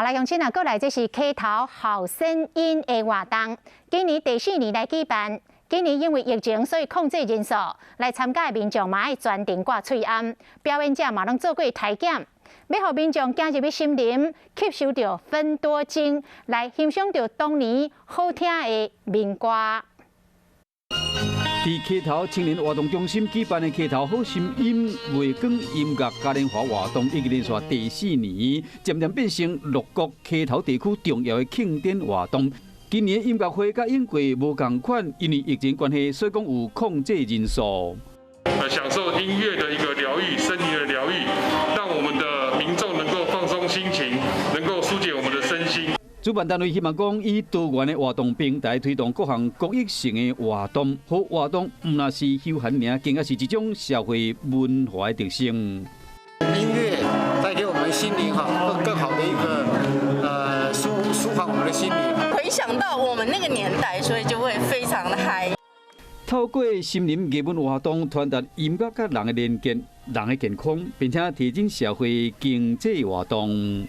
好來，鄉親啊，過來這是溪頭好聲音的活動，今年第四年來舉辦。今年因為疫情，所以控制人數，來參加的民眾嘛愛專程掛喙罨，表演者嘛攏做過體檢，欲予民眾行入去森林，吸收著芬多精，來欣賞著當年好聽的民歌。佇溪頭青年活動中心舉辦的溪頭好聲音月光音樂嘉年華活動，已經連續第四年，漸漸變成鹿谷溪頭地區重要的慶典活動。今年音樂會佮往過無仝款，因為疫情關係，所以講有控制人數。享受音樂的一個療癒，森林的療癒，讓我們的民眾能夠放鬆心情，能夠紓解我們的身心。主辦單位希望講以多元的活動平台推動各項公益性的活動，好活動毋但是休閒爾，更加是一種社會文化的特色。音樂帶給我們心靈哈更好的一個舒緩我們的心靈。回想到我們那個年代，所以就會非常的嗨。透過森林藝文活動，傳達音樂佮人的連結、人的健康，並且提振社會經濟活動。